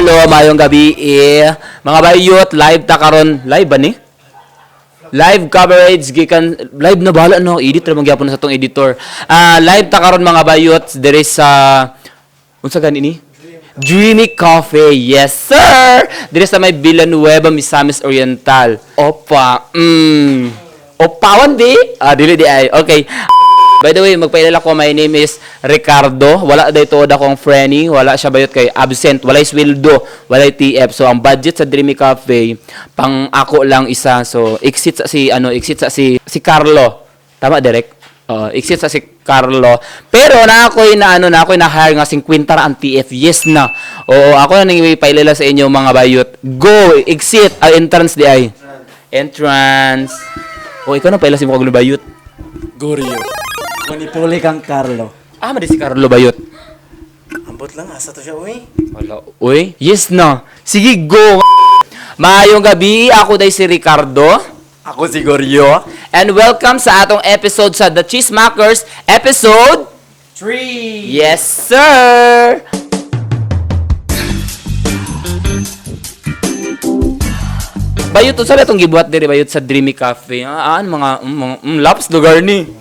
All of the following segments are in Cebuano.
Hello, mayong gabi eh. Mga bayot, live ta karon. Live ba ni? Live coverage gikan live na bahala no, edit ra man gyapon sa tong editor. Ah, live ta karon, mga bayot, diri sa unsa gani ni? Dreamy Coffee. Yes, sir. Diri sa may Villanueva, Misamis Oriental. Opa. Opawan di? Ah, dili di ay. Okay. By the way, magpailala ko, my name is Ricardo. Wala day tuod akong friendly. Wala siya, bayot, kay absent. Walay sweldo. Walay TF. So, ang budget sa Dreamy Cafe, pang ako lang isa. So, exit sa si, ano, exit sa si, si Carlo. Tama, Derek? Oo, exit sa si Carlo. Pero na ako'y na ano na ako'y na hire nga 50 ra ang TF. Yes na. Oo, ako na nang ipailala sa inyo, mga bayot. Go, exit, ah, entrance di ay. Entrance. O, ikaw na paila si mo kag bayot. Goryo. Manipuli kang Carlo. Ah, madi si Carlo, bayot. Ambot lang, asa to siya, uy. Wala. Uy, yes na. Sige, go. Maayong gabi, ako day si Ricardo. Ako si Goryo. And welcome sa atong episode sa The Cheesemakers, episode 3! Yes, sir! Bayot, unsa ba itong gibuhat diri, bayot, sa Dreamy Cafe? Ah, ah, mga, mga laps lugar ni.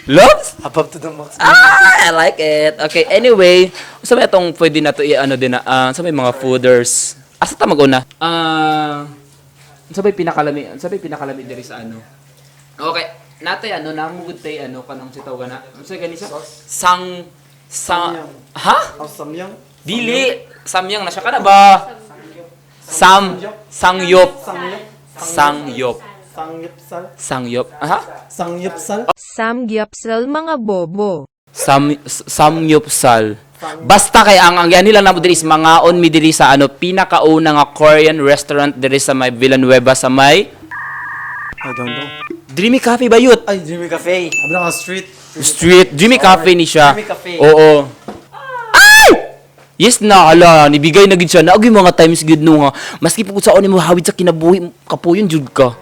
Laps? Above to the max. Ah, I like it. Okay, anyway, unsa ba itong pwede na to i-ano din na, ah, unsa may mga fooders? Asa ta mag-una? Ah, unsa ba pinakalami? Unsa ba pinakalami diri sa ano? Okay, natay ano, namugod tay ano kanang si tawag na. Unsa gani siya? Sang sa Samyang. Ha? Oh, samyang? Dili, samyang na siya ka na ba? Sam Sangyop. Sangyop? Sangyop. Sangyupsal? Sangyop. Aha? Sangyupsal? Samgyupsal, mga bobo. Samgyupsal. Basta kay ang yan nila namo diri is mangaon mi diri sa ano pinakauna nga Korean restaurant diri sa may Villanueva sa may I don't know. Dreamy Cafe, bayot. Ay, Dreamy Cafe. Abla ka street. Street Dreamy Cafe ni siya. Dreamy Cafe. Oo. Ay! Yes na, ala, nibigay na gid siya. Naagi mga times gid no nga. Maski pugod sa mo hawid sa kinabuhi, kapuyon jud ka.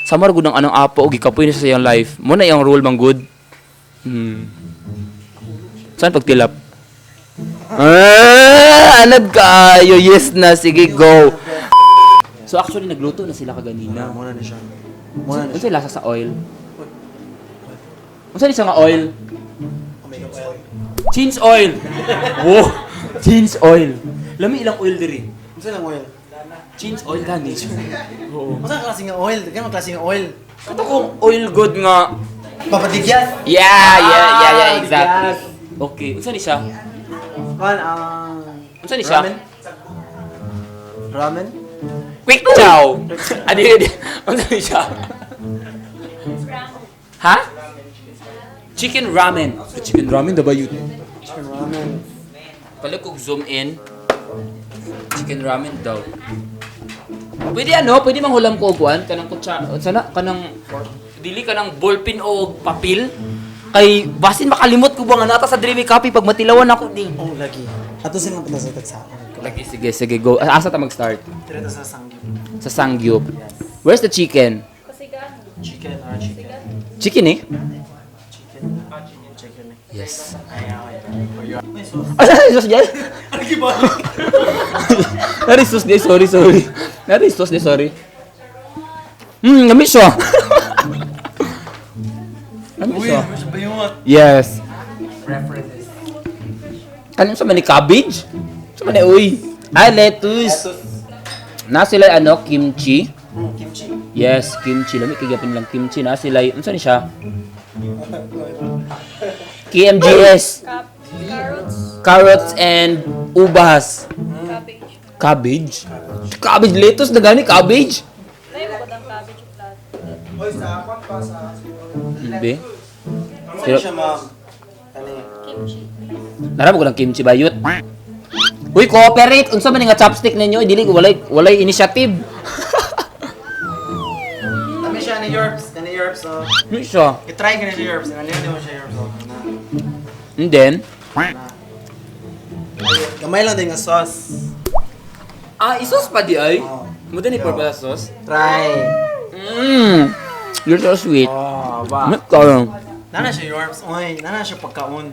Samar gud ang anong apo og gikapoy na siya sa iyang life. Mo na iyang role man good. Saan pagtilap? Ah, anad kayo. Yes na, sige go. So actually nagluto na sila kaganina. Muna na siya. Muna na siya. Unsa lasa sa oil? Unsa ni siya nga oil? Omega oil. Change oil. Wow, change oil. Lami ilang oil diri. Unsa lang oil? Change oil gani. Oo. Unsa klase nga oil? Kaya klase nga oil. Kato kung oil good nga. Papadigyan! Yeah, exactly. Okay, unsa ni siya? Kan, ah... Unsa ni siya? Ramen? Ramen? Quick chow. Adi adi. Unsa ni siya? Ha? Chicken ramen. Chicken ramen da ba yun? Chicken ramen. Pala kog zoom in. Chicken ramen daw. Pwede ano, pwede manghulam ko og kuan kanang kutsa, sana kanang dili kanang ballpen o papel. Kay basin makalimot ko ba nga nata sa Dreamy Coffee pag matilawan ako ni. Oh, lagi. Ato silang punta sa tagsaon. Lagi, sige sige go. Asa ta mag-start? Tira ta sa sangyup. Sa Sangyup. Where's the chicken? Chicken or chicken? Chicken eh? Chicken. Chicken eh. Yes. Ay, okay. May sauce. Asa ah, sauce diyan? Ano ba? Nari sauce di, sorry, sorry. Nari sauce di, sorry. Nami siya. Nami Uy, siya. mas bayot. Yes. References. Kanin sa man ni cabbage? Sa man ni uy. Ah, lettuce. Na sila ano, kimchi. Kimchi. Yes, kimchi. Lami kay lang kimchi na sila. Unsa ni siya? KMGS. Carrots, Carrots and ubas. cabbage. Cabbage? Cabbage lettuce na gani cabbage. Layo mo ang cabbage yung plato. Uy, sa akon pa sa... Hindi. Ano siya, ma'am? Ano yun? Kimchi. Naramo ko lang kimchi bayot. Uy, cooperate. Unsa man ni nga chopstick ninyo? Dili ko walay walay initiative. Kami siya ni Yorps. Kani Yorps, oh. Ano siya? I-try ka ni si Yorps. Ano yun mo siya, Yorps, oh. Na. And then, Na. Gamay lang din nga sauce. Ah, isos pa di ay. Oh. Mo din purpose sauce. Try. You're so sweet. Oh, ba. Karon. Nana siya Yorps. Uy, nana siya pagkaon.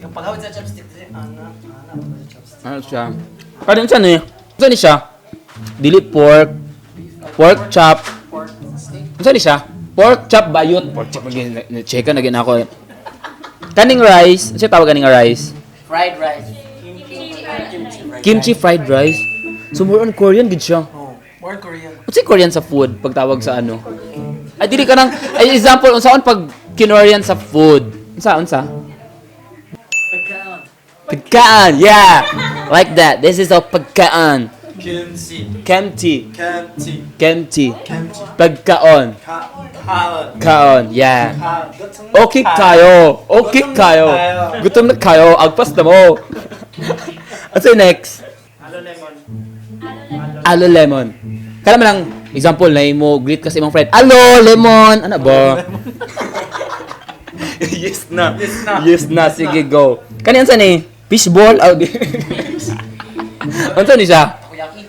Yung paghawid sa chopstick, ana, ana, sa chopstick. Ano siya? Kanin siya ni? Saan ni siya? Dili pork. Pork chop. Pork steak. Saan ni siya? Pork chop bayot. Pork chop again. Check na gin ako. Kaning rice. Ano siya tawag kaning rice? Fried rice. Kimchi. Kimchi fried Kimchi fried rice. So more on Korean gid siya. Oh, more Korean. What's yung Korean sa food pagtawag sa ano? Ay dili ka nang ay example unsaon pag Kinorian sa food? Unsa unsa? Pagkaon. Pagkaan. Yeah. Like that. This is a pagkaan. Kimchi. Kimchi. Kimchi. Kimchi. Kimchi. Pagkaon. Ka kaon. Kaon. Yeah. Kaon. Gutom na Okay kayo. Okay Gutom na kayo. kayo. Gutom na kayo. Agpas na mo. What's your next? Alo lemon. Alo lemon. Kala mo lang, example na mo greet kasi imong friend. Alo lemon. Ano ba? Yes na. Yes na. Yes na. Sige, go. Kani unsa ni? Fishball? Oh, di. Unsa ni siya? Takoyaki.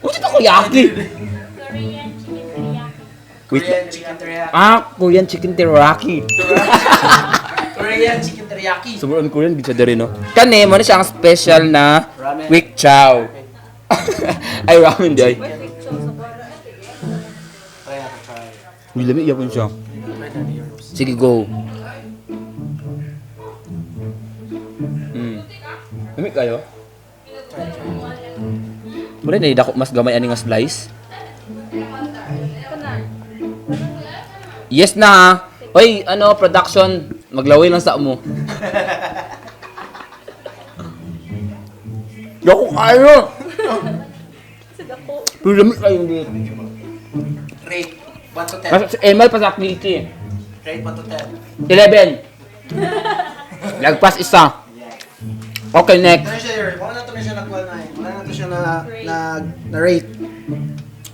Unsa takoyaki? Korean chicken teriyaki. Wait. Korean chicken teriyaki. Ah, Korean chicken teriyaki. Korean chicken teriyaki. Sobrang Korean gid siya diri no. Kani mo na siya ang special na Ramen. quick chow. Ay, ramen di ay. Perfect sauce sa bara. Try natin, try. Uy, lami yapon siya. Try na yours. Sige, go. Lami kayo? Wala na dako mas gamay ani nga slice. Yes na. Ha. Oy, ano, production, maglaway lang sa mo. Dako kayo. Pero lami kayo dito. Rate 1 to 10. Mas Emal pa sa Kliki. Rate 1 to 10. 11. Lagpas isa. Okay, next. Ito na siya, Yuri. Wala na to na siya nakuha na eh. Wala na to siya na, na, na rate.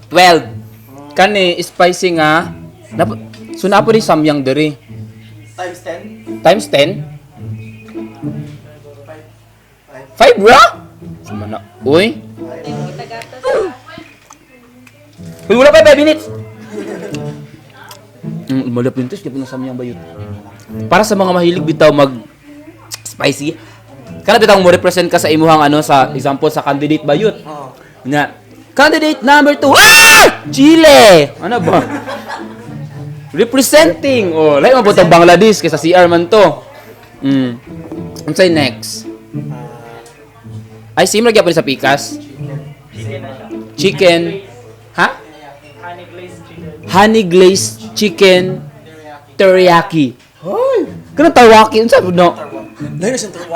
12. Kani, spicy nga. Nap so, napo ni samyang diri. Times 10. Times 10? 5 bra? Sumana. Uy. Kitagatas ka. Uy, wala pa 5 minutes. Malap yung test, di pa na samyang bayot. Para sa mga mahilig bitaw mag spicy. Kana bitaw mo represent ka sa imuhang ano sa example sa candidate bayot. Oo. Na candidate number 2. Ah! Chile. Ano ba? Representing. Oh, lahi man po tong Bangladesh kaysa CR man to. Unsay next? Ay, same ra gyapon sa pikas. Chicken. Ha? Honey glazed chicken. Honey glazed chicken teriyaki. Hoy, kanang tawaki unsa pud no? Lain na siyang tarwa.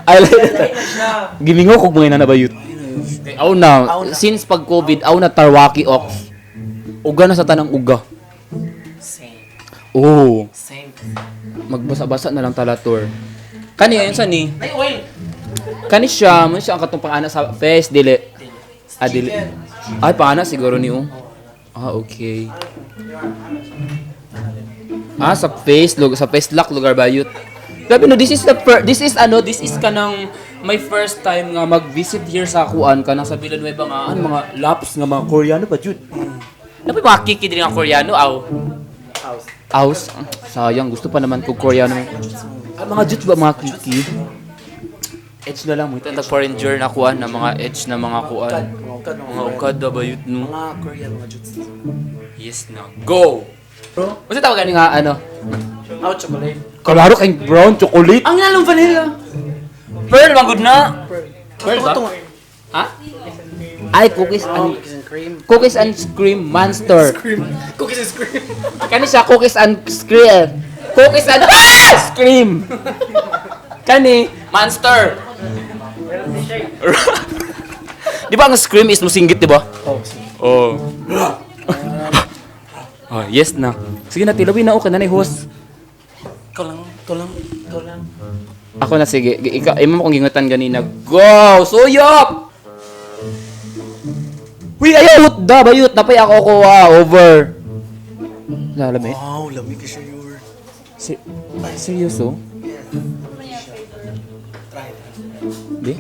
I like that. Lain na siya. Gimingo kog mga nanabayot. Aw na, Aw na. since pag COVID, aw na tarwaki ox. Uga na sa tanang uga. Same. Oh, Same. magbasa-basa na lang talator. Kani yun sa ni? May oil. Kani siya, mo siya ang katong pangana sa face dili. Ah, dili. Chicken. Ay, pangana siguro ni oh. Ah, okay. Ah, sa face, lug sa face lock lugar bayot. Grabe no, this is the this is ano, this is kanang my first time nga mag-visit here sa kuan kanang sa Villanueva nga ano, mga laps nga mga Koreano pa jud. Napay mga kiki din nga Koreano aw. House. Aws, sayang gusto pa naman kog Koreano. Ah, mga jud ba mga kiki? Edge na lang mo ito ang foreigner na kuan na mga edge na mga kuan. Ukad. Mga ukad. Mga ukad ba bayot no? Mga Korean, mga jutsu. Yes na. Go. Bro? Basta tawag ani nga ano? Out chocolate. Klaro kay brown chocolate. Ang lalong vanilla. Pearl man good na. Pearl ba? Ha? Ay, cookies and Cookies and cream. cookies and cream monster. Cream. Cookies and cream. Kani siya cookies and cream. Cookies and ah! Scream. Kani monster. Di ba ang scream is musinggit, di ba? Oh, sige. Oh. Oh, yes na. Sige na, tilawin na okay na ni host. Ikaw lang, ikaw lang, ikaw lang. Ako na sige. Ikaw, imo mo kong gingutan ganina. Go! Suyop! Uy, ayaw! Da, bayot! Napay ako ko, ah, over. Lalami. Wow, lamig ka siya, Yor. Si ay, seryoso? Try it. Di?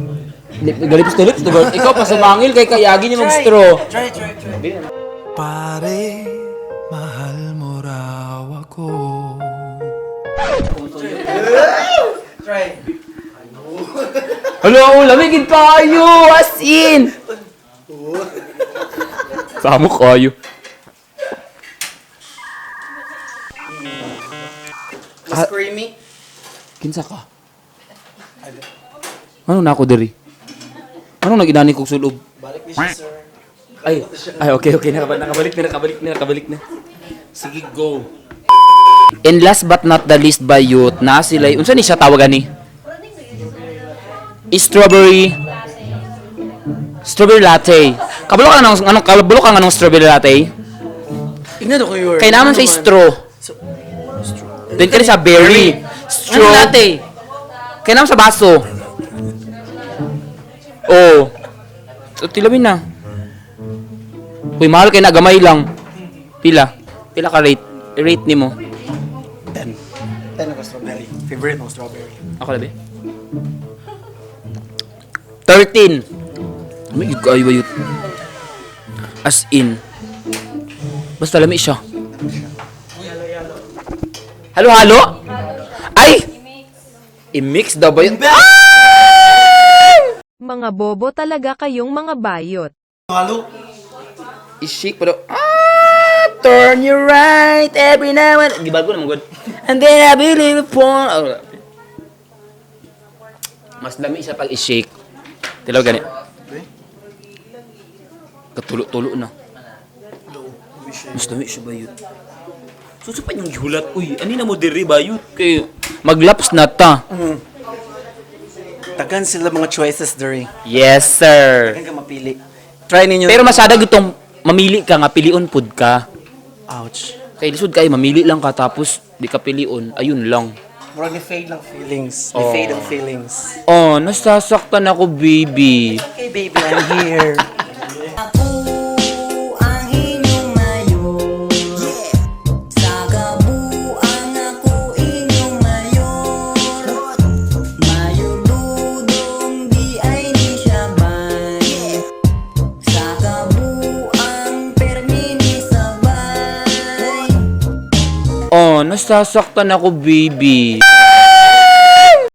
Galipos to lips to ba? Ikaw pa sumangil kay kayagi ni mag-straw. Try, try, try. Pare, mahal mo raw ako. Try. Hello, lamig gid kayo! As in! Samo kayo. Mas creamy. Kinsa ka? Ano na ako diri? Ano nag-inani kog sulob? Balik ni siya, sir. Ay, ay, okay. Nakabalik, nakabalik na, nakabalik na, nakabalik na. Sige, go. And last but not the least by youth, na sila, unsa ni siya tawagan ni? Strawberry Strawberry latte. Kabalo ka anong anong kabalo ka anong strawberry latte? Ignan ko your. Kay naman sa straw. Then kani sa berry. Straw. Ano latte? Kay naman sa baso. Oh. So, tilamin na. Uy, mahal kay na gamay lang. Pila? Pila ka rate? Rate nimo. 10. 10 ako strawberry. Favorite mo strawberry. Ako labi. 13. May kayo bayot. As in. Basta lami siya. Halo halo? Ay! I-mix daw ba yun? Mga bobo talaga kayong mga bayot. Halo. I-shake pero ah, turn you right every now and Gibago naman good. And then I believe upon. Oh. Mas lami siya pag i-shake. Tilaw gani. Katulo-tulo na. Mas lami siya bayot. Susupan yung gihulat. Uy, ani na mo diri bayot kay maglaps na ta. Tagan sila mga choices diri. Yes, sir. Tagan ka mapili. Try ninyo. Pero masada gitong mamili ka nga pilion pud ka. Ouch. Kay lisod kay mamili lang ka tapos di ka pilion, ayun lang. Murag ni fade lang feelings. Ni fade ang feelings. Oh, nasasaktan ako, baby. Okay, baby, I'm here. Ako ang inyong mayor. Sa kabuang ako inyong mayor. Mayor Dudong di ay ni siya bay. Sa kabuang permi ni sabay. Oh, nasasaktan ako, baby.